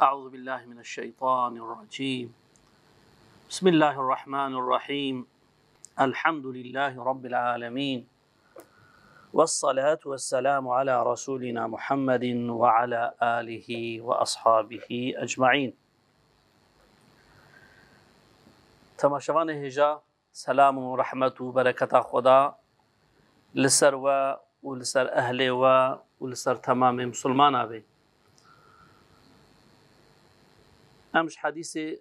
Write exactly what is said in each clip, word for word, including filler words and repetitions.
أعوذ بالله من الشيطان الرجيم. بسم الله الرحمن الرحيم. الحمد لله رب العالمين. والصلاة والسلام على رسولنا محمد وعلى آله وأصحابه أجمعين. Temaşevanê hêja, selam û rehmet û bereketa Xweda li ser we û li ser ehlê we û li ser temamê misilmana be. Em ji hedîsê,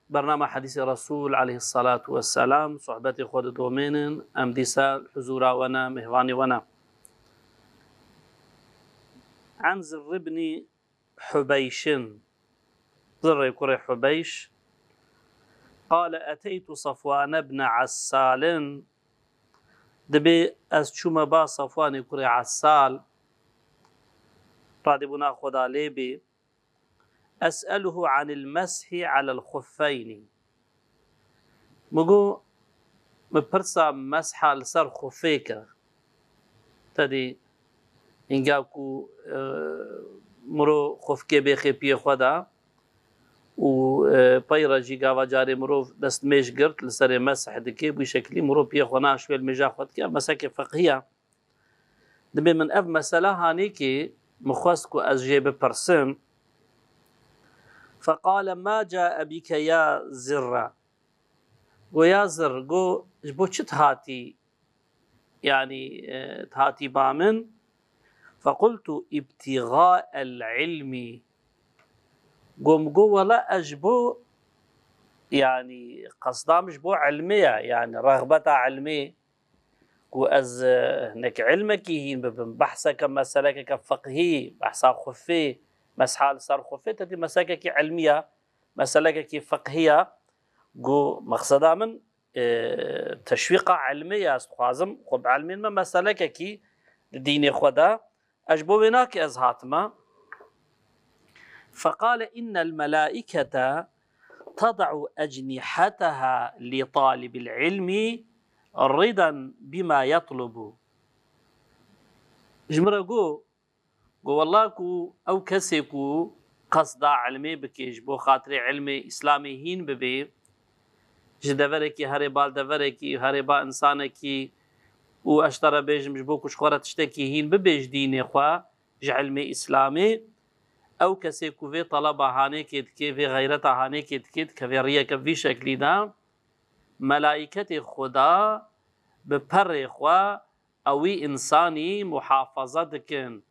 bernama hedîsê Resûl aleyhissalatu vesselam sohbetê xwe didomênin, em dîsa li huzûra we ne, mêvanê we ne. An Zirr ibnî Hubeyşin, Zirrê kurê Hubeyş, قال أتيت صفوان بن عسال، dibê ez çûme ba Safwanê kurê Esal, radîbûna Xweda lê bê, أسأله عن المسح على الخفين. Min got, min pirsa mesha li ser xufê kir. Tedî, hînga ku, e, miro xufkê bêxê piyê xwe de û, e, pey re jî gava carê mirov destmêj girt, li serê mesh dike, bû şeklî miro piyê xwe naşwêl mêja xwe dike, ev mesekê fiqhî ye. Dibê min ev mesela hanîkî min xwest ku ez jê bipirsim. فقال ما جاء بك يا زرة. Go ya Zir, go ji bo çi hatî, yanî, e, hatî ba min? فقلت ابتغاء العلم. Go min go wela ez ji bo, yanî qesda min ji bo ilmê ye, yanî rexbeta ilmê. Ku ez, e, hinek ilmekî hîn bibim, behseke meselekeke fiqhî, behsa xufê, mesha li ser xufê, tedî meselekekî ilmî ye, meselekekî fiqhî ye. Ku mexseda min, e, teşwîqa ilmê ye, ez dixwazim xwe bielmînime meselekekî di dînê xwe de. Ez ji bo wê nake ez hatime. فقال إن الملائكة تضع أجنحتها لطالب العلم رضا بما يطلب. Ji min re got, got, wela ku ew kesê ku qesda ilmê bike, ji bo xatirê ilmê Îslamê hîn bibe, ji deverekî herê ba li deverekî, herê ba însanekî û ez ji te re bêjim, ji bo ku ji xwe re tiştekî hîn bibe ji dînê xwe, ji ilmê Îslamê, ew kesê ku vê teleba hanêkê dike, vê xeyreta hanêkê dike, dikeve riyeke vî şeklî de, melaîketê Xweda bi perê xwe ew wî însanî muhafaza dikin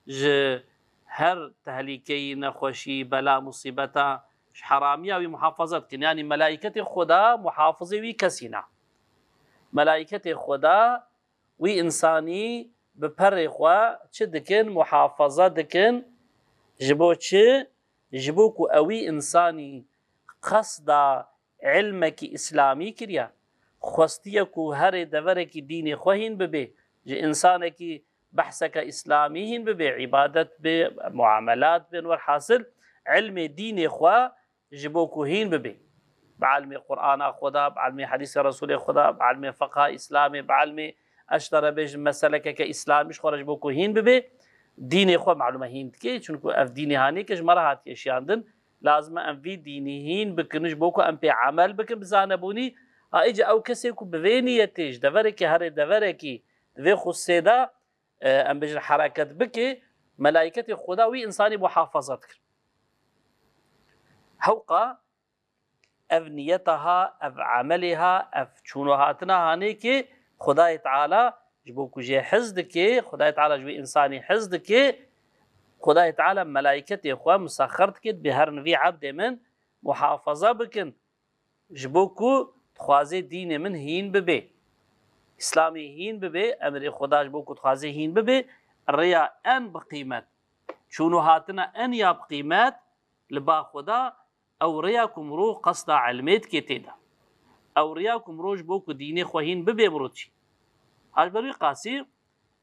ji her tehlîkeyî, nexweşî, bela, musîbeta, ji heramiya wî muhafaza dikin. Yanî melaîketê Xweda muhafizê wî kesî ne. Melaîketê Xweda wî însanî bi perê xwe çi dikin? Muhafaza dikin. Ji bo çi? Ji bo ku ewî însanî qesda ilmekî îslamî kiriye, xwestiye ku herê deverekî dînê xwe hîn bibe, ji însanekî behseke îslamî hîn bibe, îbadet be, muamelat be, werhasil ilmê dînê xwe ji bo ku hîn bibe. Bi ilmê Qur'ana Xweda, bi ilmê hedîsê Resûlê Xweda, bi ilmê fiqha Îslamê, bi ilmê, ez ji te re bêjim, meselekeke îslamî ji xwe re ji bo ku hîn bibe, dînê xwe malûme hîn dike, çunku ev dînê hanê ke ji me re hatiye şiyandin, lazim e em vî dînî hîn bikin ji bo ku em pê emel bikin bi zanebûnî. Ha, îca ew kesê ku bi vê niyetê ji deverekê herê deverekî di vê xusê de, e, em bêjin hereket bike, melaîketê Xweda wî însanî muhafaza dikir. Hewqa ev niyeta ha, ev emelê ha, ev çûn û hatina hanê ki Xwedayê Teala ji bo ku jê hez dike, Xwedayê Teala ji wî însanî hez dike, Xwedayê Teala melaîketê xwe musexer dike, dibê herin vî ebdê min muhafaza bikin. Ji bo ku dixwazê dînê min hîn bibe. Îslamê hîn bibe, emrê Xweda ji bo ku dixwazê hîn bibe, rêya en bi qîmet, çûn û hatina en ya bi qîmet li ba Xweda, ew rêya ku mirov qesda ilmê dike tê de. Ew rêya ku mirov ji bo ku dînê xwe hîn bibe mirov çî. Ha ji ber wî qasî,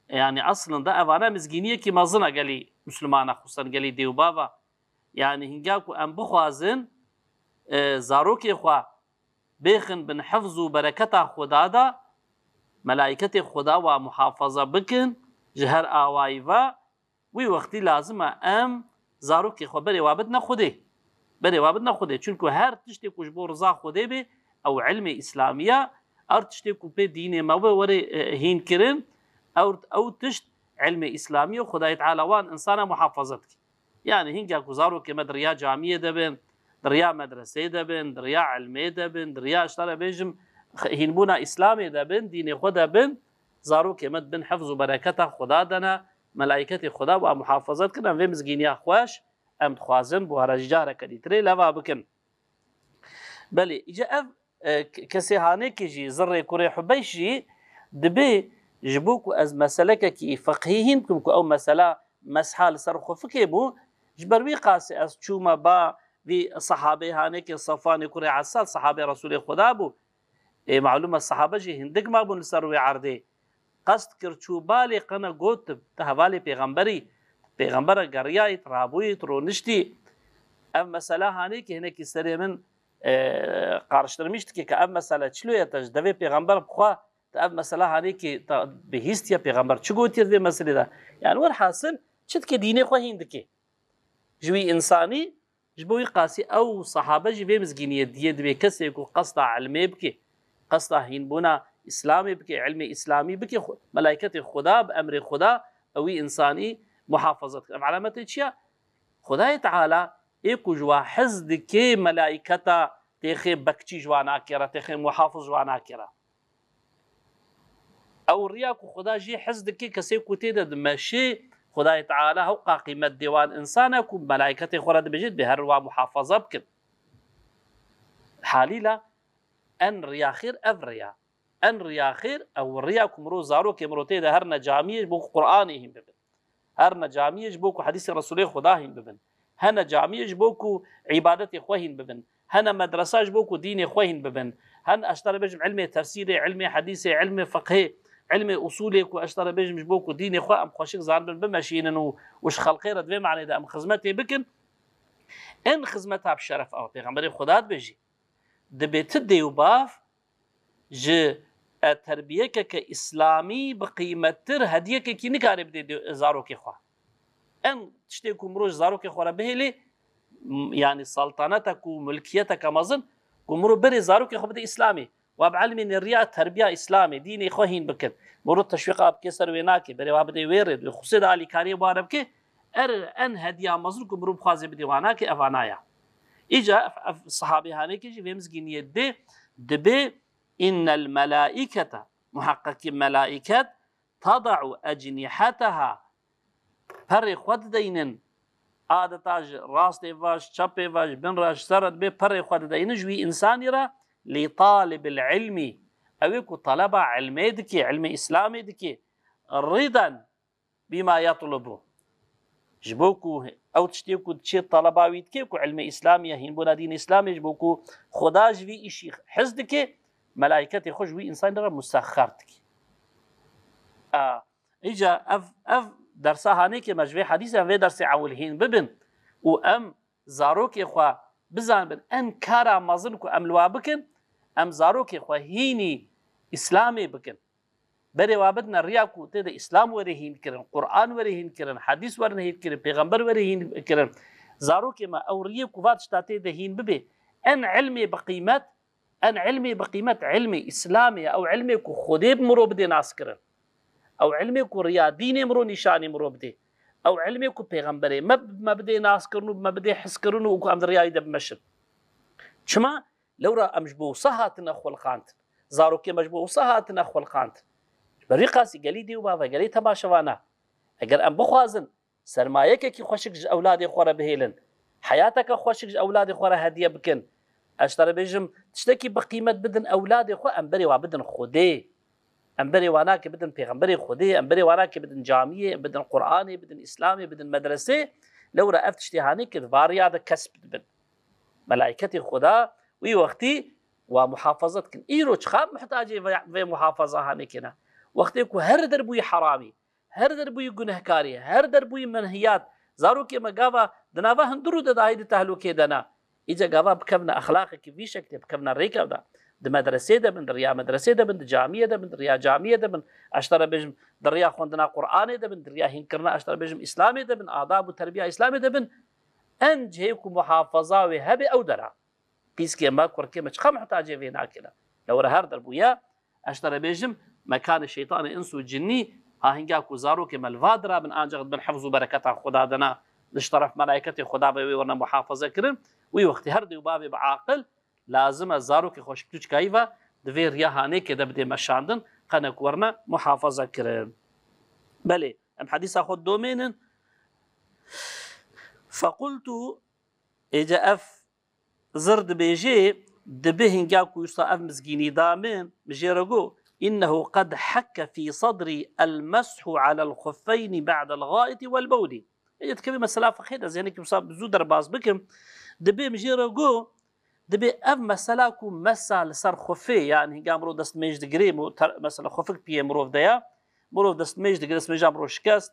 yanî eslinde evane mizgîniyekî mezin e gelî Mislimana, xusûsan gelî dê û bava. Yanî hînga ku em bixwazin, e, zarokê xwe bêxin bin hifz û bereketa Xweda de, melaîketê Xweda wa muhafaza bikin ji her awayî ve, wî wextî lazim e em Zarokê xwe berê wa bidine Xwedê. Berê wa bidine Xwedê. Çunku her tiştê ku ji bo riza Xwedê bê, ew ilmê Îslamî ye, her tiştê ku pê dînê me be were, e, hîn kirin, ew, ew tişt ilmê Îslamî ye, Xwedayê Teala wan insana muhafaza dike. Yani hingek ku zarokê me di riya camiyê de bin, di riya medreseyê de bin, di riya ilmê de bin, di riya, ji te re bêjim, hînbûna Îslamê de bin, dînê xwe de bin, zarokê me di bin hifz û bereketa Xweda de ne, melaîketê Xweda wa muhafaza dikin, em vê mizgîniya xweş, em dixwazin buhara jî careke dîtirê leva bikin. Belê, îca ev, e, k-, kesê hanêkê jî, zirrê kurê Hubeyş jî, dibê ji bo ku ez meselekekî fiqhî hîn bikim, ku ew mesela mesha li ser xwe fikê bû, ji ber wî qasê ez çûme ba vî sehabê hanêkê Safanê kurê Esal, sehabê Resûlê Xweda bû. Ê, malûm e, sehabe jî hindik mabûn li ser wê erdê. Qest kir çû balê qene got, tu hevalê pêxemberî, pêxembera geriyayî, tu rabûyî, tu roniştî. Ev mesela hanê ki hinekî serê min, e, qarştirmîş dike ke ev mesele çilo ye, te ji devê pêxember bixwe, te ev mesela hanê ki te bihîstiye pêxember çi gotiye di vê meselê de. Yani werhasil çi dike dînê xwe hîn dike. Ji wî însanî Ji bo wî qasî ew sehabe jî vê mizgîniyê diyê dibê kesê ku qesta ilmê bike, qesta hînbûna Îslamê bike, ilmê Îslamî bike, xwe-, melaîketê Xuda bi emrê Xuda ew wî însanî muhafaza dike. Ev alametê çi ye? Xwedayê Teala ê ku ji wa hez dike melaîketa têxê bekçî ji wa nakêre, têxê muhafiz ji wa nakêre. Ew riya ku Xuda jê hez dike, kesê ku tê de dimeşê, Xudayê Teala hewqa qîmet dê wan însan e ku melaîketê xwe re dibêje, dibê her wa muhafaza bikin. Halîla en riya xêr ev riya. En riya xêr ew riya ku mirov, zarokê mirov tê de herine camiyê ji bo ku Qur'anê hîn bibin. Herine camiyê ji bo ku hedîsê Resûlê Xuda hîn bibin. Hene camiyê ji bo ku îbadetê xwe hîn bibin. Hene medresa ji bo ku dînê xwe hîn bibin. Hen, ez ji te re bêjim, ilmê tefsîrê, ilmê hedîsê, ilmê fiqhê, ilmê usûlê ku ez ji te re bêjim ji bo ku dînê xwe em xweşik zanibin, bimeşînin û, û ji xelqê re di vê manê de em xizmetê bikin. En xizmeta bi şeref ew e. Pêxemberê Xuda dibêjî, dibê ti dê û bav ji, e, terbiyekeke îslamî bi qîmettir hediyekekî nikare bidê dê-, zarokê xwe. En tiştê ku mirov ji zarokê xwe re bihêlê, m-, yanî saltaneteke û milkiyeteke mezin, ku mirov berê zarokê xwe bide Îslamê. Wa bi ilmê nêriya terbiya Îslamê, dînê xwe hîn bikin. Mirov teşwîqa bike ser wê nake, berê wa bide wê rê, di xusê de alîkariyê wan re bike, er en hediya mezin ku mirov bixwaze bidê wana ke evana ya. Îca ev, ev sehabê hanêkê jî vê mizgîniyê dê, dibê innel melaîkete, muheqeqî melaîket, tada'u ecnîheteha, perê xwe dideynin, adeta ji rastê ve, ji çepê ve, ji bin re, ji ser re dibê perê xwe dideynin ji wî însanî re, lî talibil ilmî, ew ê ku taleba ilmê dike, ilmê Îslamê dike, rîden bîma yetlubu. Ji bo ku ew tiştê ku diçê taleba wî dike ku ilmê Îslamê ye, hînbûna dînê Îslamê, ji bo ku Xuda ji vî îşî hez dike, melaîketê xwe ji wî însanî re musexxer dike. A, îca ev, ev dersa hanê ke me ji vê hedîsê em vê dersê ewil hîn bibin û em zarokê xwe bizanibin, en kara mezin ku em li wa bikin, em zarokê xwe hînî Îslamê bikin. Berê wa bidine riya ku tê de Îslam were hîn kirin, Qur'an were hîn kirin, hedîs were hîn kirin, pêxember were hîn kirin. Zarokê me ew riyê ku va tişta tê de hîn bibe, en ilmê bi qîmet, en ilmê bi qîmet ilmê Îslamê ye. Ew ilmê ku Xwedê bi mirov bidê nas kirin. Ew ilmê ku riya dînê mirov nîşanî mirov bidê. Ew ilmê ku pêxemberê me, me bidê nas kirin û me bidê his kirin û ku em di riya wî de bimeşin. Çima? Lewra em ji bo wisa hatine xwelqandin. Zarokê me ji bo wisa hatine xwelqandin. Ji ber vî qasî gelî dê û bava, gelî temaşevana, eger em bixwazin sermayekekî xweşik ji ewladê xwe re bihêlin, heyateke xweşik ji ewladê xwe re hediye bikin, ez ji te re bêjim, tiştekî bi qîmet bidin ewladê xwe, em berê wa bidin Xwedê. Em berê wa nake bidin pêxemberê Xwedê, em berê wa nake bidin camiyê, em bidin Qur'anê, bidin Îslamê, bidin medresê. Lewra ev tiştê hanê ke di va riya de kesb dibin. Melaîketê Xuda wî wextî wa muhafaza dikin. Îro çiqas muhtacê vê, vê muhafaza hanê kene. Wextê ku her der bûyî heramî, her der bûyî gunehkarî, her der bûyî menhiyat, zarokê me gava di nava hundirû de dahî di tehlûkê de ne. Îca gava bikevne exlaqekî vî şeklê, bikevne rêke de. Di medresê de bin, di riya medresê de bin, di camiyê de bin, di riya camiyê de bin. Ez ji te re bêjim, di riya xwendina Qur'anê de bin, di riya hînkirina, ez ji te re bêjim, Îslamê de bin, adab û terbiya Îslamê de bin. En cihê ku muhafaza wê hebe ew dera. Pîskê me, kurkê me çiqa muhtacê vê nakine. Lewre her der bûye, ez ji te re bêjim, mekanê şeytanê ins û cinnî, ha hinga ku zarokê me li va dira bin, ancaq dibin hifz û bereketa Xuda de ne, li ji teref melayketê Xuda ve wê werine muhafaze kirin. Wî wextî her dê û bavê bi aqil, lazim e zarokê xwe ji piçûçikayî ve di vê riya hanêkê de bidê meşandin, qe ne ku werine muhafaze kirin. Belê, em hedîsa xwe domênin. Fequltu, êce ev zir dibêjê, dibe hinga ku wisa ev mizgînî da min, min jê re got, "Innehu qed hekke fî sadrî el-meshu alel xuffeynî ba'del ghaiti wel bewlî." Ê, dikevê mesela fiqhê de, ez hinekî wisa bi zû derbas bikim. Dibê min jê re got, dibê ev mesela ku mesa li ser xufê, yani hinga mirov destmêj digirê, mo-, ter-, mesela xufik piyê mirov de ya, mirov destmêj digire, destmêja mirov şikest,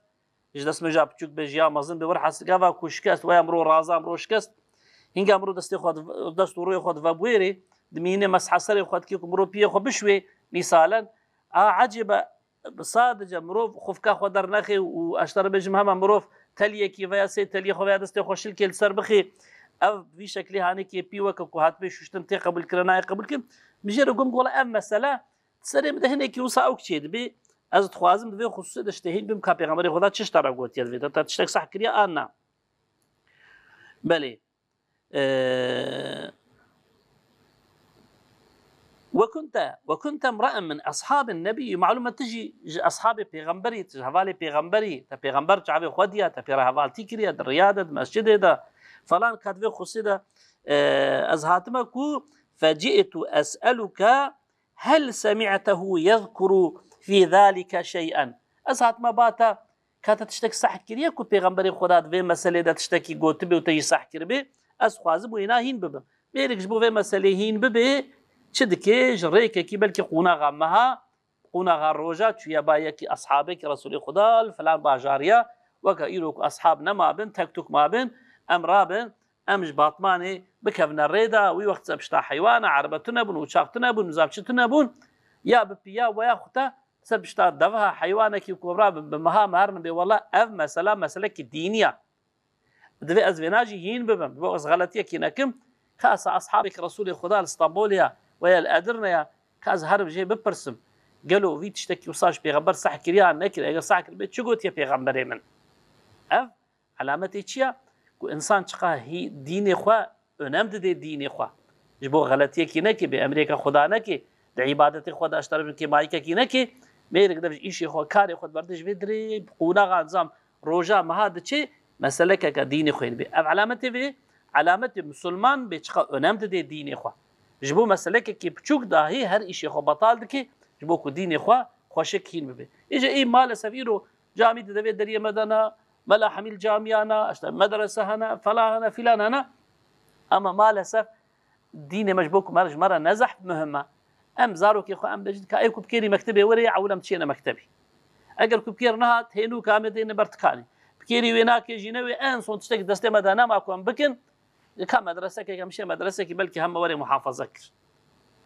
ji destmêja piçûk be, ji ya mezin be, werhasil gava ku şikest, waya mirov raza, mirov şikest, hinga mirov destê xwe di-, dest û rûyê xwe dive buêrê, dimîne mesha serê xwe dike ku mirov piyê xwe bişwê, mîsalen, a ecêbe, sadece mirov xufka xwe dernexê û ez ji te re bêjim hema mirov teliyekî veya sê teliyê xwe veya destê xwe şilkê li ser bixê, ev vî şeklê hanekê pî weke ku hatibê şuştin tê qebûlkirin, nayê qebûlkirin. Min jê re got, wela ev mesele di serê min de hinekî wisa ewk çêdibê. Ez dixwazim di vê xusûsê de ji te hîn bim ka Pêxemberê Xweda çi ji te re gotiye di vê de. Te tiştek seh kiriye an na? Belê. Ee, "Ve kunte, ve kunte imra'en min ashabin nebiyyi." Malum e tu jî ji ashabê pêxemberî, tu ji hevalê pêxemberî, te pêxember çavê xwe diya, te pê re hevaltî kiriye, di riya de, di mescidê de, falan, ka di vê xusê de, ee, ez hatime ku, "Feci'tu es'eluke hel semi'tehu yezkuru fî zalike şey'en." Ez hatime ba te, ka te tiştek seh kiriye ku Pêxemberê Xweda di vê meselê de tiştekî gotibê û te jî seh kiribê, ez dixwazim wêna hîn bibim. Mêrik ji bo vê meselê hîn bibê, çi dike? Ji rêkekî belkî qonaxa meha, qonaxa roja çûye ba yekî eshabekî Resûlê Xweda li filan bajariya, weke îro ku eshab nema bin, tek tuk ma bin, em rabin, em ji Batmanê bikevine rê de, wî wext ser pişta heywana, erebe tune bûn, uçax tune bûn, nizam çi tune bûn, ya bi piya weya xwe te ser pişta devha heywanekî ku bira bi, bi meha me herin bê, wela ev mesela meselekî dînî ya. Divê ez vêna jî hîn bibim. Bo ez xeletiyekî nekim. Ka ez eshabekî Resûlê Xweda li Stenbolê ya, weya li Edirne ya, ka ez herim jê bipirsim. Gelo vî tiştekî wisa ji Pêxember seh kiriye an nekir? Eger seh kiribê, çi gotiye Pêxemberê min? Ev Elametê çi ya? Ku însan çiqa hî-, dînê xwe önem dide dînê xwe. Ji bo xeletiyekî neke, bêemrêka Xuda neke, di îbadetê xwe de ji terefê kêmayîkekî neke, mêrik dev ji îşê xwe, karê xwe diberde, ji vê dirê bi qonaxa nizam roja meha diçe, meselekeke dînê xwe hîn bê. Ev elametê vê, elametê misilman bê çiqa önem dide dînê xwe. Ji bo meselekekî piçûk dahî her îşê xwe betal dike, ji bo ku dînê xwe xweşik hîn bibe. Îje î maalesef îro camî di devê deriyê me de ne, Mela Hemîl camiya ne, işte medrese hene, falan hene, filan hene. Ama maalesef dînê me ji bo ku me, ji me re ne zehf muhim e. Em zarokê xwe em bêjin ka ê ku bi kêrî mektebê were, ewil em çêne mektebê. Eger ku bi kêr nehat, hênûka em ê dêne ber tikanê. Bi kêrî wê nake jî ne wê, en son tiştekî destê me de nema ku em bikin, ka medresekek, em şê medresekî belkî heme were muhafaza kir.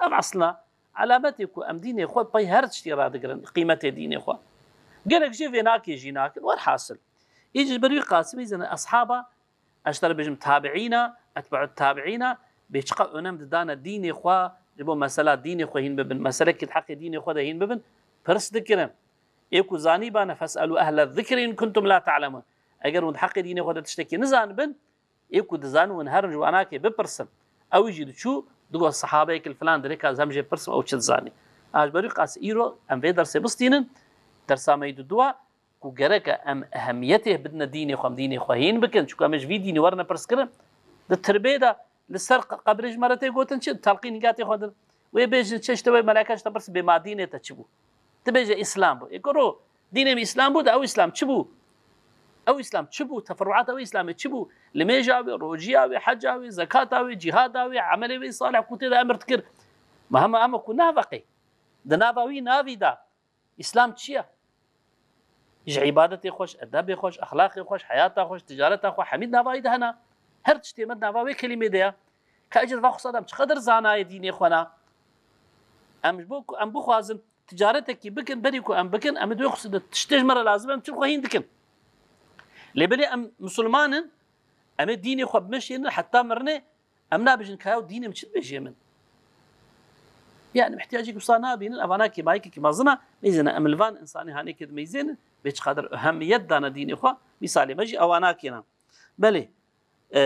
Ev aslina Elametê ku em dînê xwe pey her tiştî radigirin, qîmetê dînê xwe. Gelek jê vê nakê jî nakin. Werhasil. Î ji ber wî Qasimî zene eshaba, ez ji te re bêjim tabiîna, etbeût tabiîna, bê çiqa önem didane dînê xwe, ji bo mesela dînê xwe hîn bibin, meselekî di heqê dînê xwe de hîn bibin, pirs dikirin. Ê ku zanîbane, "Fes'elû ehle zikri in kuntum la ta'lemûn." Eger hûn di heqê dînê xwe de tiştekî nizanibin, ê ku dizanin hûn herin ji wanakê bipirsin. Ew jî diçû, digot, "Sehabeyek li filan dirê ka ez hem jê pirsim, ew çi dizanî." A ji ber wî qas îro em vê dersê bistînin, dersa me yî du dua, ku gereke em ehemiyetê bidine dînê xwe, em dînê xwe hîn bikin, çunku em ê ji vî dînî werine pirskirin. Di tirbê de li ser qe-, qebrê ji me re tê gotin çi? Telqîn hinga tê xwendin. Wê bêjin çi, işte wê meleke ji te pirsin, bê ma dînê te çi bû? Tu bêje Îslam bû. Ê kuro, dînê min Îslam bû, de ew Îslam çi bû? Ew Îslam çi bû? Teferruata ew Îslamê çi bû? Limêja wê, rojiya wê, heca wê, zekata wê, cîhada wê, emelê wê salih ku tê de emir dikir. Ma hema, hema ku naveqê. Di nava wî navî de Îslam çi ye? Ji îbadetê xweş, edebê xweş, exlaqê xweş, heyata xweş, ticareta xwe, hemî di nava wî de hene. Her tiştê me di nava wê kelîmê de ye. Ka ecir va xwe sadem çiqedir zanayê dînê xwe na. Em ji bo ku em bixwazin ticaretekî bikin, berî ku em bikin, em ê di wê xusûsê de tiştê ji me re lazim e, em çi xwe hîn dikin. Lê belê em misilman in, Em ê dînê xwe bimeşênin heta mirinê, em nabêjin ka yaw dînê min çi dibêjê min. Yani ihtiyacê wisa nabînin, evana kêmayekekî mezin e, neyzîne em li van insanê hanekê dimeyzênin, bê çiqadir ehemmiyet dane dînê xwe, mîsalê me jî ewana kêne. Belê, e,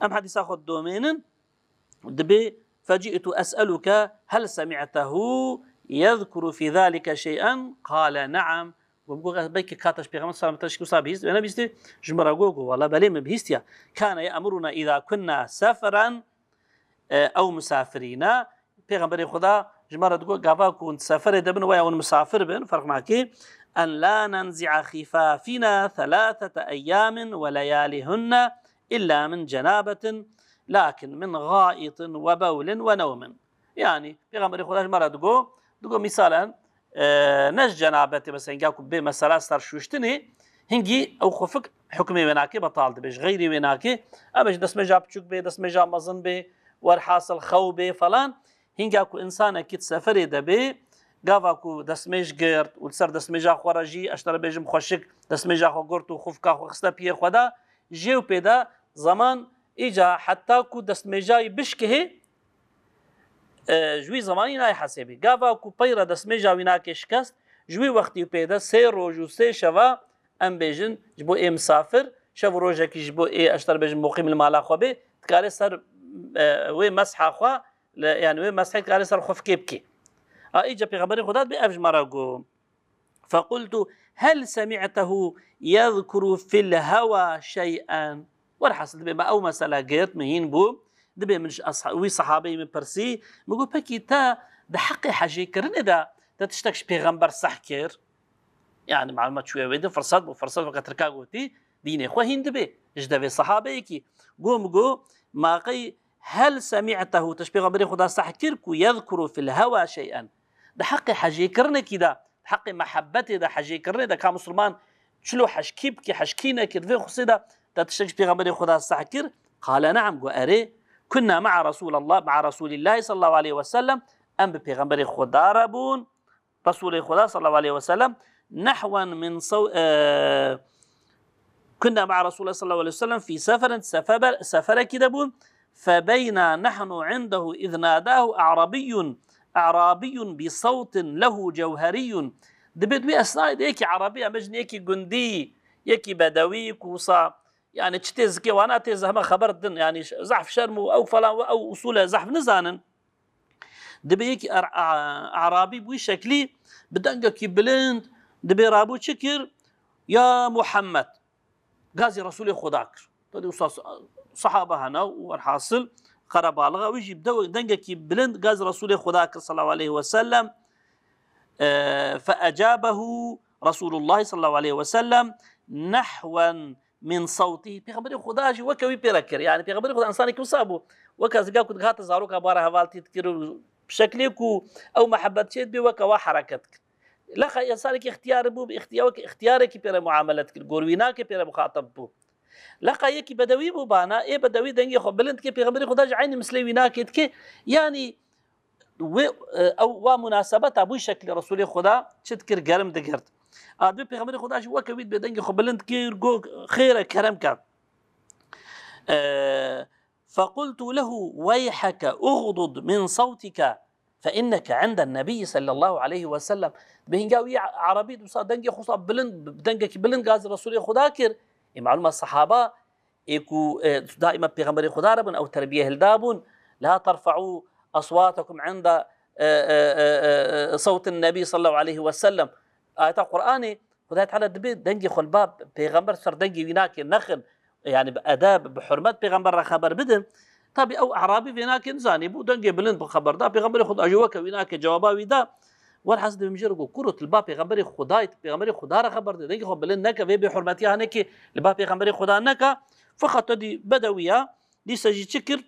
em hedîsa xwe didomênin, dibê, "Feci'tu es'eluke hel semi'tehu yezkuru fi zalike şey'en?" Qale, "Ne'am." Got, got, belkî ka te ji Pêxember sallallahu aleyhi ve sellem tişt wisa bihîst, wê nebihîstî, ji min re got, got, "Wala belê min bihîstiye. Kane ye'muruna îza kunna seferen, e, ew misafirîne." Pêxemberê Xuda ji me re digot, gava ku hûn di seferê de bin, weya hûn misafir bin, ferq nake. "En la nenzi'a xifafina thelathete eyyamin ve leyalihunne illa min cenabetin, lakin min gaitin ve bewlin ve nevmin." Yani, Pêxemberê Xuda ji me re digot, digot, mîsalen, e, ne ji cenabetê, mesela, hingî ku bê mesela ser şûştinê, hingî ew xufik hukmê wê nake, betal dibe, ji xeyrê wê nake. Em ji destmêja piçûk bê, destmêja mezin bê, werhasil xew bê falan. Hingî ku insanekî di seferê de bê, gava ku destmêj girt û li ser destmêja xwe re jî, ez ji te re bêjim xweşik, destmêja xwe girt û xufka xwe xiste piyê xwe de, jê û pê de zaman îca heta ku destmêjayî bişkihê, e, ji wî zemanî nayê hesêbî. Gava ku pey re destmêja wî nake şikest, ji wî wextî û pê de sê roj û sê şeva, em bêjin, ji bo ê misafir, şev û rojekî ji bo ê, ez ji te re bêjim, muqîm li mala xwe bê, dikare ser, e, wê mesha xwe, li, yani wê meshê dikare ser xufkê bikê. A, îca Pêxemberê Xuda dibê ev ji me re got. Fequltu hel semi'tehu yezkuru fil hewa şey'en. Werhasil dibê me ew mesele girt, min hîn bû. Dibê min ji esha-, wî sehabeyî min pirsî, min got, pekî te di heqê hejêkirinê de te tiştek ji Pêxember seh kir? Yani malûm e çûye wê din, firsat bû, firsat weke Tirka gotî, dînê xwe hîn dibê. Ji devê sehabeyekî. Got, min got, ma qey hel semi'tehu, te ji Pêxemberê Xuda seh kir ku yezkuru fil hewa şey'en? Di heqê hejêkirinekî de, di heqê mehebetê de, hejêkirinê de ka misilman çilo hejkî bike, hejkî neke, di vê xusê de te tiştek ji Pêxemberê Xuda seh kir? Qale ne'am, got erê. Kunna ma'a Resulallah, ma'a Resulillahi sallallahu aleyhi ve sellem, em bi Pêxemberê Xuda re bûn, Resulê Xuda sallallahu aleyhi ve sellem, nehwen min saw-, e, kunna ma'a Resulullah sallallahu aleyhi ve sellem fi seferin, sefer-, seferekî de bûn. Febeyna nahnu indehu iz nadahu a'rabiyyun, a'rabiyyun bi sawtin lehu cewheriyyun. Dibê di wî esnayê de yekî erebî, em bêjin yekî gundî, yekî bedewî, ku wisa, yani çi tê zikê wana tê zehme xeber din, yani zehf şerm û ew falan û ew usûle zehf nizanin. Dibê yekî er-, a-, Arabî bi wî şeklî, bi dengekî bilind, dibê rabû çi kir? Ya Muhammed, gazî Resulê Xuda kir. Tadî wisa s-, sehaba hene û werhasil qerebalixa wî jî bi de-, dengekî bilind gazî Resulê Xuda kir sallallahu aleyhi ve sellem. E, fe ecabehu Resulullah sallallahu aleyhi ve sellem nehwen min sawtî. Pêxemberê Xuda jî weke wî pê re kir. Yani Pêxemberê Xuda insanekî wisa bû. Weke zika ku digihate zaroka bare hevaltî dikir û bi şeklê ku ew mehebet çê dibê weke wa hereket dikir. Leqa insanekî ixtiyar bû, bi ixtiya-, weke ixtiyarekî pê re muamele dikir. Gor wî nake pê re muxatab bû. Leqa yekî bedewî bû bana, ê bedewî dengê xwe bilind dike, Pêxemberê Xuda jî eynî mislê wî nake dike. Yani wê, e, ew wa munasebeta bû şeklî Resulê Xuda çi dikir, germ digirt. A dibê Pêxemberê Xuda jî weke wî dibê dengê xwe bilind kir, got, "Xêr e, kerem ke." E, fequltu lehu, "Weyheke, ughdud min sawtike, fe inneke inden nebiyyi sallallahu aleyhi ve sellem." Dibê hinga wî Arabî wisa dengê xwe wisa bilind, dengekî bilind gazî Resulê Xuda kir. Ê malûm e sehaba, ê ku, e, daîma Pêxemberê Xuda re bûn, ew terbiye hildabûn. "La terfe'û eswatakum inde, e, e, e, e, e, sewtin Nebî sallallahu aleyhi ve sellem." Ayeta Qur'anê, Xwedayê Teala dibê dengê xwe li ba Pêxember ser dengê wî nake, nexin. Yani bi edeb, bi hurmet Pêxember re xeber bidin. Tabî ew Arabî vê nake, nizanî bû, dengê bilind bi xeber da. Pêxemberê Xuda jî weke wî nake, cewaba wî da. Werhas dibê min jê re got, "Kuro, tu li ba Pêxemberê Xwedayê, tu Pêxemberê Xuda re xeber de, dengê xwe bilind neke, vê bêhurmetiya hinekê li ba Pêxemberê Xuda neke." Feqet te dî bedewiya, dîse jî çi kir?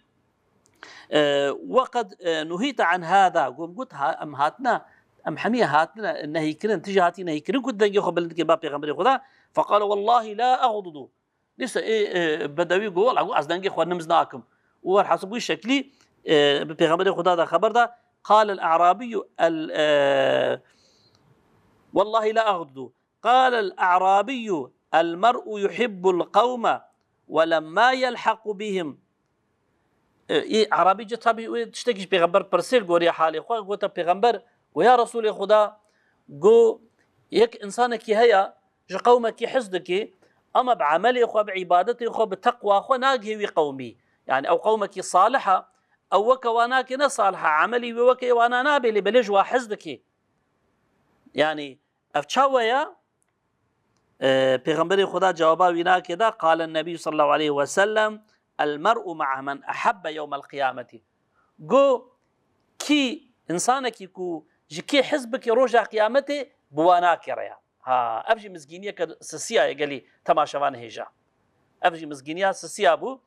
E, "Weqed, e, nuhîte an hada." Got, got, ha, em hatine, em hemiye hatine nehîkirin, tu jî hatî nehîkirin ku tu dengê xwe bilind dikî ba Pêxemberê Xuda. Feqale, "Wellahî la eɣdudu." Dîse ê, e, bedewî got, "Wela, got, ez dengê xwe nimz nakim." Û werhasib wî şeklî, e, bi Pêxemberê Xuda de xeber da. Qale el-A'rabiyyu el, e, "Wellahî la eɣdudu." Qale el-A'rabiyyu المرء يحب القوم ولما يلحق بهم. E, î Erabî ci tabî wê tiştekî ji pêxember pirsê li gorî halê xwe, gote pêxember, go ya Resûlê Xuda, go yek însanekî heye, ji qewmekî hez dike, ama bi emelê xwe, bi îbadetê xwe, bi teqwa xwe nagihê wî qewmî. Yani ew qewmekî salih e, ew weke wan nake ne salih e, emelî wê weke wana nabe, lê belê ji wa hez dike. Yani ev çawa ye? E, Pêxemberê Xuda cewaba wî nake da, قال النبي صلى الله عليه وسلم: المرء مع من أحب يوم القيامة. Go kî, însanekî ku ji kê hez bike roja qiyametê, bi wan nake rêya. Ha, ev jî mizgîniyeke sisiya ye gelî temaşevan hêja. Ev jî mizgîniya sisiya bû.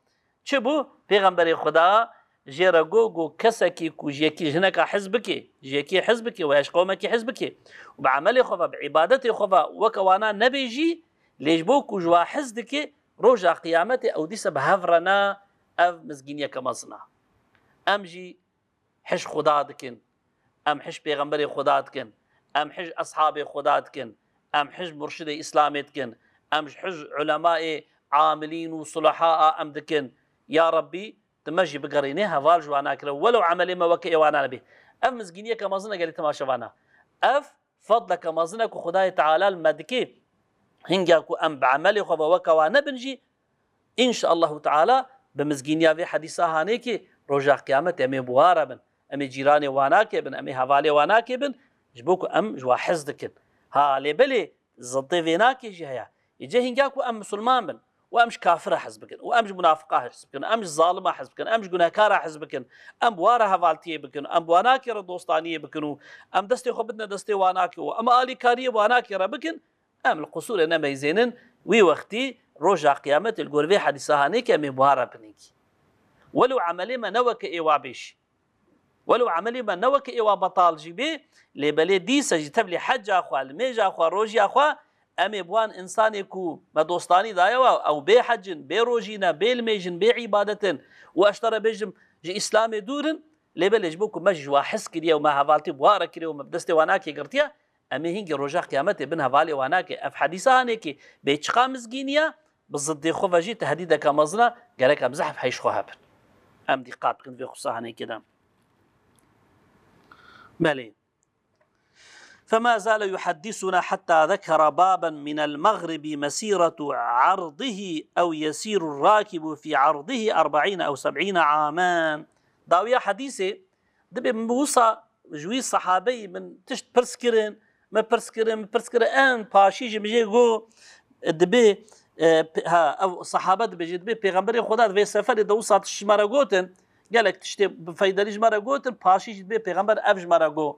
Çi bû? Pêxemberê Xuda jê re got, got, kesekî ku ji yekî jineka hez bike, ji yekî hez bike, weya ji qewmekî hez bike û bi emelê xwe ve, bi îbadetê xwe ve weke wana nebê jî, lê ji bo ku ji wa hez dike, roja qiyametê ew dîsa bi hev re ne, ev mizgîniyeke mezin e. Em jî hij Xuda dikin, em hij pêxemberê Xuda dikin, em hij eshabê Xuda dikin, em hij murşidê Îslamê dikin, em ji hij ulemayê amilîn û sulaha a em dikin. Ya Rabbî, tu me jî bigerînê heval ji wana kire, welew emelê me weke ê wana nebê. Ev mizgîniyeke mezin e gelî temaşevana. Ev fadleke mezin e ku Xudayê Teala li me dike. Hingya ku em bi emelê xwe ve weke wan nebin jî, înşaallahu teala bi mizgîniya vê hedîsa hanê kê roja qiyametê em ê bi wa re bin. Em ê cîranê wanakê bin, em ê hevalê wanakê bin, ji bo ku em ji wa hez dikin. Ha, lê belê ziddê vê nakê jî heye. Ê cê hingya ku em misilman bin û em ji kafira hez bikin û em ji munafiqa hez bikin, em ji zalima hez bikin, em ji gunehkara hez bikin, em bi wa re hevaltiyê bikin, em bi wanakê re dostaniyê bikin û em destê xwe bidine destê wanakê û em alîkariyê wanakê re bikin, em li qusûrê nemeyzênin, wî wextî roja qiyametê li gor vê hedîsa hanê ke em ê bi wa re binêkî. Welew emelê me ne weke ê wa bê jî. Welew emelê me ne weke ê wa betal jî bê, lê belê dîsa jî tevlî heca xwe, limêja xwe, rojiya xwe, em ê bi wan însanê ku me dostanî daye wa, ew bê hecin, bê rojî ne, bê limêjin, bê îbadetin û ez te re bêjim ji Îslamê dûr in, lê belê ji bo ku me jî ji wa hez kiriye û me hevaltî bi wa re kiriye û me bi destê wa nakê girtiye, em ê hingê roja qiyametê bin hevalê wa nake. Ev hedîsa hanê kê bê çiqa mizgîniya, bi ziddê xwe ve jî tehdîdeke mezin e, gerek em zehf heyş xwe hebin. Em dîqat bikin vê xusa hanê kê de. Belê. فما زال يحدثنا حتى ذكر بابا من المغرب مسيرة عرضه أو يسير الراكب في عرضه أربعين أو سبعين عاما. Dawiya hedîsê dibê min bi wisa ji wî sehabeyî min tişt pirs kirin, me pirs kirin, me pirs kirin, en paşî ji min jê got, dibê, e, pe-, ha, ew sehabe dibêje, dibê Pêxemberê Xweda di vê seferê de wisa tişt ji me re gotin, gelek tiştê bi feydelî ji me re gotin, paşî jî dibê Pêxember ev ji me re got.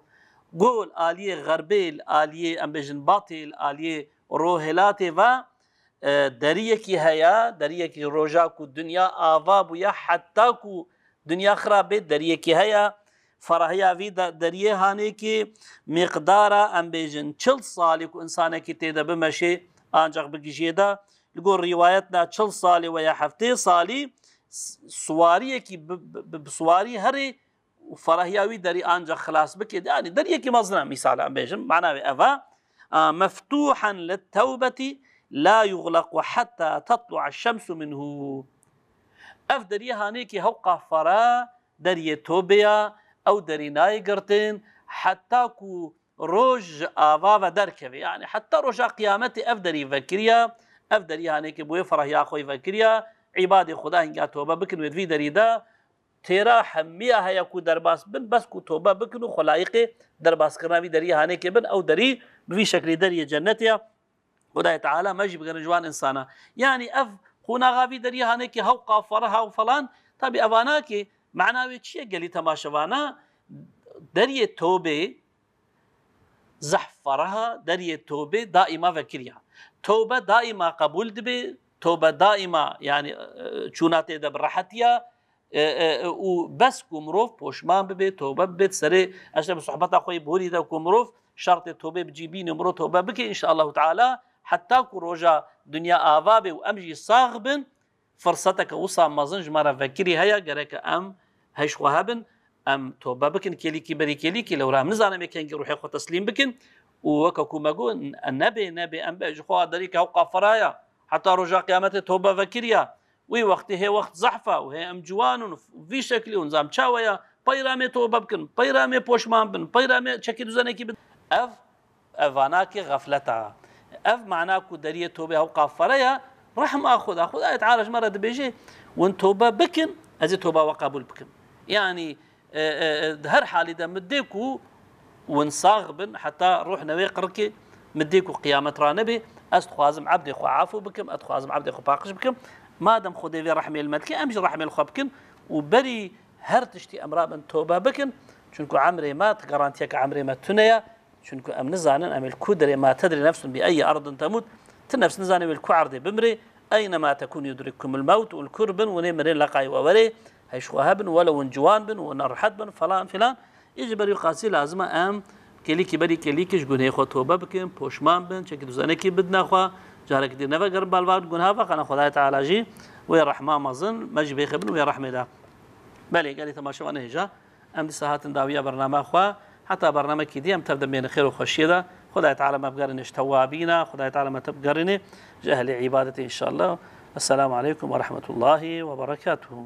Got, li aliyê xerbê, li aliyê, em bêjin, batê, li aliyê rohilatê ve, e, deriyekî heye, deriyekî roja ku dinya ava bûye, heta ku dinya xira bê, deriyekî heye. Ferahiya vî de-, deriyê hanê kê miqdara, em bêjin, çil salî ku însanekî tê de bimeşê, ancax bigihîje de. Li gor rîwayet de çil salî weya heftê salî s-, siwariyekî bi, bi, bi, bi siwarî herê û ferahiya wî derî ancax xilas bike. Yani deriyekî mezin e, mîsal em bêjin, mana wê ev e, a, مفتوحا للتوبة لا يغلق حتى تطلع الشمس منه. Ev deriyê hanêkî hewqa fera deriyê tobê ya, ew derî nayê girtin, heta ku roj ji ava ve derkeve. Yani heta roja qiyametê ev derî vekiriya, ev derî hanêkê bi wê ferahiya xwe vekiriya, îbadê Xuda hingya tobe bikin wê di vî derî de, têra hemiya heye ku derbas bin, bes ku tobe bikin û xwe layiqê derbaskirina vî deriyê hanêkê bin, ew derî bi vî şeklî deriyê cennetê ye. Xwedayê Teala me jî bigerin ji wan însana. Yanî ev qonaxa vî deriyê hanêkê hewqa feraha û falan, tabî eva nake, mana wê çi ye gelî temaşevana? Deriyê tobê, zehf feraha, deriyê tobê daîma vekiriya. Tobe daîma qebûl dibe, tobe daîma, yanî, e, çûna tê de bi rehetiya, e, e, e, û bes ku mirov poşman bibe, tobe bibe, di serê, ez te bi sohbeta xwe yê borî de ku mirov şertê tobê bi cî bîne, mirov tobe bike, înşaallahu teala, heta ku roja dinya ava be û em jî sax bin, firseteke wisa mezin ji me re vekirî heye, gereke em heyş xwe hebin, em tobe bikin, kêlîkî berî kêlîkî, lewra em nizanin em ê kengî ruhê xwe teslîm bikin û weke ku me got, nebê, nebê, em be ji xwe derî ke ew qafiraya, heta roja qiyametê tobe vekiriya. Wî wextî hê wext zehfa û hê em ciwan û vî şeklî û nizam çawe ya, peyra me tobe bikin, peyra me poşman bin, peyra me çekî duzenekî bidin. Ev, ev vanakê xefleta. Ev mana ku deriyê tobe ew qafire ya, rehma Xuda. Xudayê Teala ji me re dibêje, win tobe bikin, ez ê toba we qebûl bikim. Yanî, e, e, e, di her halî de min dê ku win sax bin, heta ruh newê qirikê, min dê ku qiyamet ranebe, ez dixwazim ebdê xwe afû bikim, ez dixwazim ebdê xwe paqij bikim. Madem Xwedê vê rehmê li me dike, em jî rehmê li xwe bikin û berî her tiştî em rabin tobe bikin. Çunku emrê me, ti garantiyeke emrê me tune ye. Çunku em nizanin, em ê li ku derê, ma tedrî nefsun bi eyyi erdin temût. Ti nefs nizane wê li ku erdê bimrê. Eynema tekûn yudrikkumul mewt û li kur bin, winê mirin leqayî we werê. Hey ji xwe hebin, welew win ciwan bin, win rehet bin, falan filan. Ê ji ber wî qasî lazim e em kêlîkî berî kêlîkî ji gunhê xwe tobe bikin, poşman bin, çekî duzenekî bidine xwe, carekî dî nevegerin balvar gunha ve, qana Xwedayê Teala jî wê rehma mezin, me jî bêxebin wê rehmê de. Belê, gelî temaşevan hêja, em dîsa hatin dawiya bername xwe, heta bernamekî dî em tev de bêne xêr û xweşiyê de. Xwedayê Teala me bigerîne ji tewabîna, Xwedayê Teala me tev bigerîne ji ehlê îbadetê înşallah. Esselamu aleykum ve rahmetullahi ve berekatuhu.